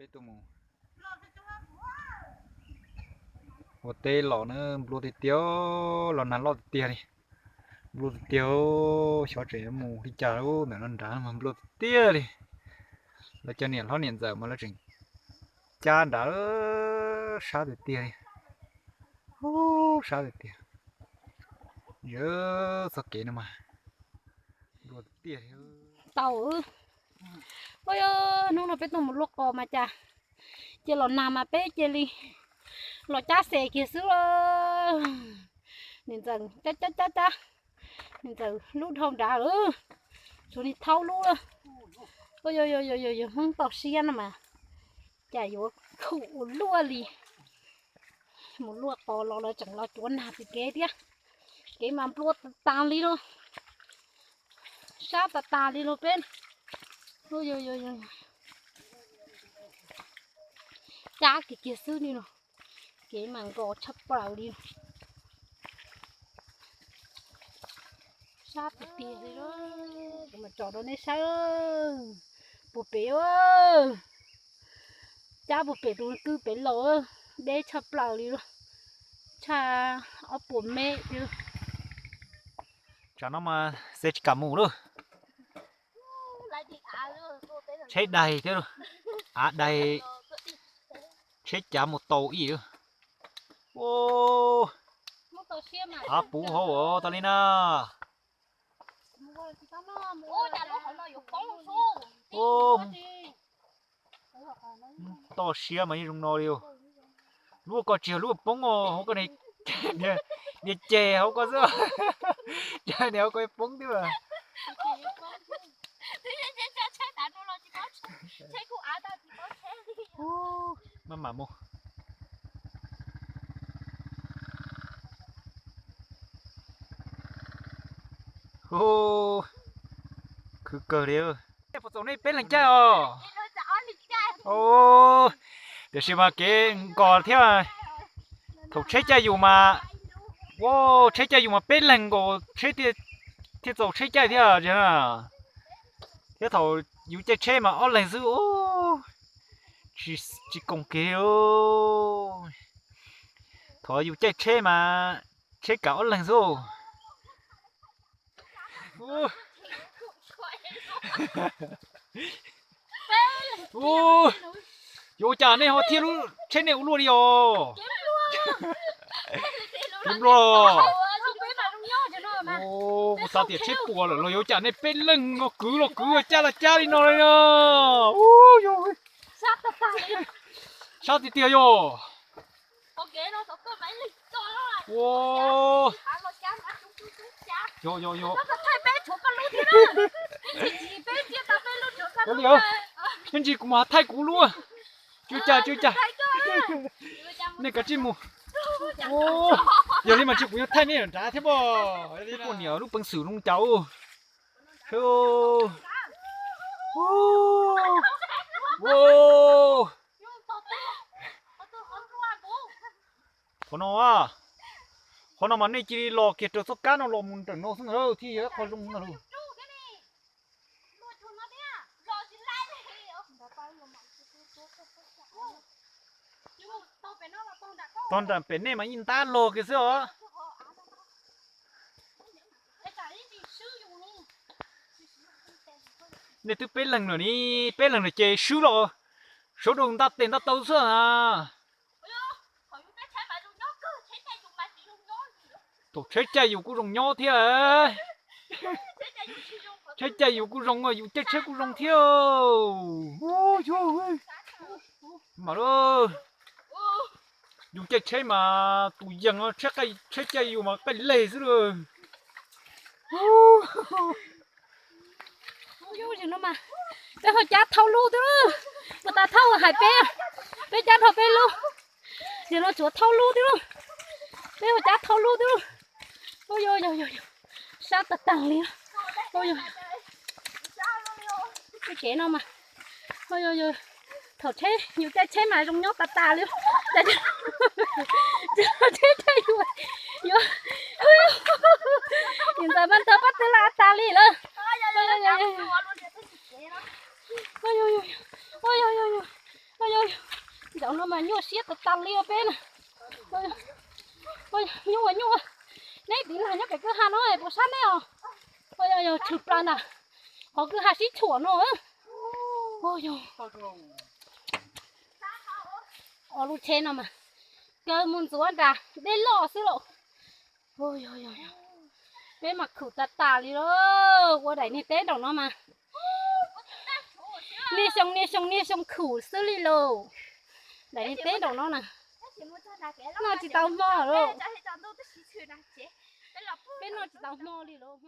Peb tuaj mus ua teb los na, nplua tiag tiag, los nag loj tiag tiag li. Nplua tiag tiag, xyov tseem yuav mus li cas lawm, ntawm no nrad mas nplua tiag tiag li. Lawv cov niam hlob niam ntxawm mas lawv tseem cab nrad, sab tiag tiag li. Ub, sab tiag tiag. Yog txoj kev no mas nplua tiag tiag li. Tau, hnub no peb tuaj mus luaj qos mas cas cia los nag mas peb cia li los cab xes kiag xwb. Niam ntxawm cab cab cab cab, niam ntxawm lub dhau nrad lawm, tshuav niag thaub lub. Yog yog yog yog Hmoob toj siab no mas cas yuav khum ua luaj li. Mus luaj qos los lawv tseem los cuav nag tim kev thiab. Kev mas nplua tas tas li lauj, sab tas tas li lauj peb. Cab kiag kiag xwb li no, kev mas nkos tshaj plaws li. Sab tiag tiag li, kuv mam tsom rau nej saib. Puag pem, cab puag pem tus kwj pem laus, deb tshaj plaws li, tshaj ob puas mev li. Tsam no mas xav tsis kam mus lawm. Tsheb daig thiab, av daig, tsheb cav mus tau ib lawm. Av puv hauv tas li na. Toj siab mas yeej zoo no li. Lub ko tsis yog lub poob os, hauv ko niag ceg hauv ko xwb. Niag hauv ko poob twb. Maj mam mus. Khwv kawg li. Puas txaus nej peb leeg caij os? Tiam sis mas kev nkos thiab. Thaum tsheb caij yus mas, tsheb caij yus mas peb leeg nkaus tsheb thiaj txaus tsheb caij thiab. Thiab thaum yus caij tsheb mas ob leeg xwb, tsis koom kiag li. Thaum yus caij tsheb mas tsheb kav ob leeg xwb. Yuav ua cas nej ho thiaj lub tsheb nej ua luaj li os? Ua luaj. Kuv xav tias tsheb puas lawm los yuav cas nej peb leeg no kwv los kwv caj los cab li no li. Sab tiag tiag yog. Yog yog yog. Ua li, ib ntsis kuv mam thaij kuv lub. Tsw cas tsw cas. Nej kav tsij mus. Yog li mas tsis kuv yuav thaij nej nrad thiab pob. Poj niam lub peev xwm zoo cas. Qhov no, qhov no mas nej cia li los kiag raws txoj kab no los mus nram no xwb ntag thiaj yog ib qho zoo ntag lauj. Tog nram pem nej mas yeej ntab log kiag xwb os. Nej twb peb leeg lawm ni, peb leeg lawm ces swb los, sawv daws nta tes nta taw xwb na. Thaum tsheb caij yus kuj zoo nyob thiab. Tsheb caij yus kuj zoo, yus caij tsheb kuj zoo thiab. Mas yus caij tsheb mas tus yees, tsheb caij yus mas qaij leg xwb lauj. Peb ho cab thauj lub twb, puag ta thauj hais peb, peb cab dhau peb lub, yog no tsuav thauj lub twb lauj. Peb ho cab thauj lub twb lauj. Ua yog yog yog, sab tag tag li. Ua yog, kev no mas, ua yog yog, thaum tsheb yus caij tsheb mas zoo nyob tas tas li. Tsheb caij yus, yus, yus ntxawm mas ntawd pab twb la tas li lawm. Ua yog yog, ua yog yog, ua yog yog. Cov no mas nyuaj siab tas tas li peb na. Nyuaj nyuaj. Neb tiv lag nyob pem kwj ha no puas sab neb os? Yog tshwm plaws ntag. Qhov kwj ha sib tshuam no. Os, lub tsheb no mas kaw mus ntxuav nram dej loj xwb lauj. Peb mas khum tas tas li lauj, ua daim niag teb nraum no mas niaj xyoo niaj xyoo niaj xyoo khum xwb li lauj. Daim niag teb nraum no na, noj tsis tau hmo lauj. Peb noj tsis tau hmo li lauj.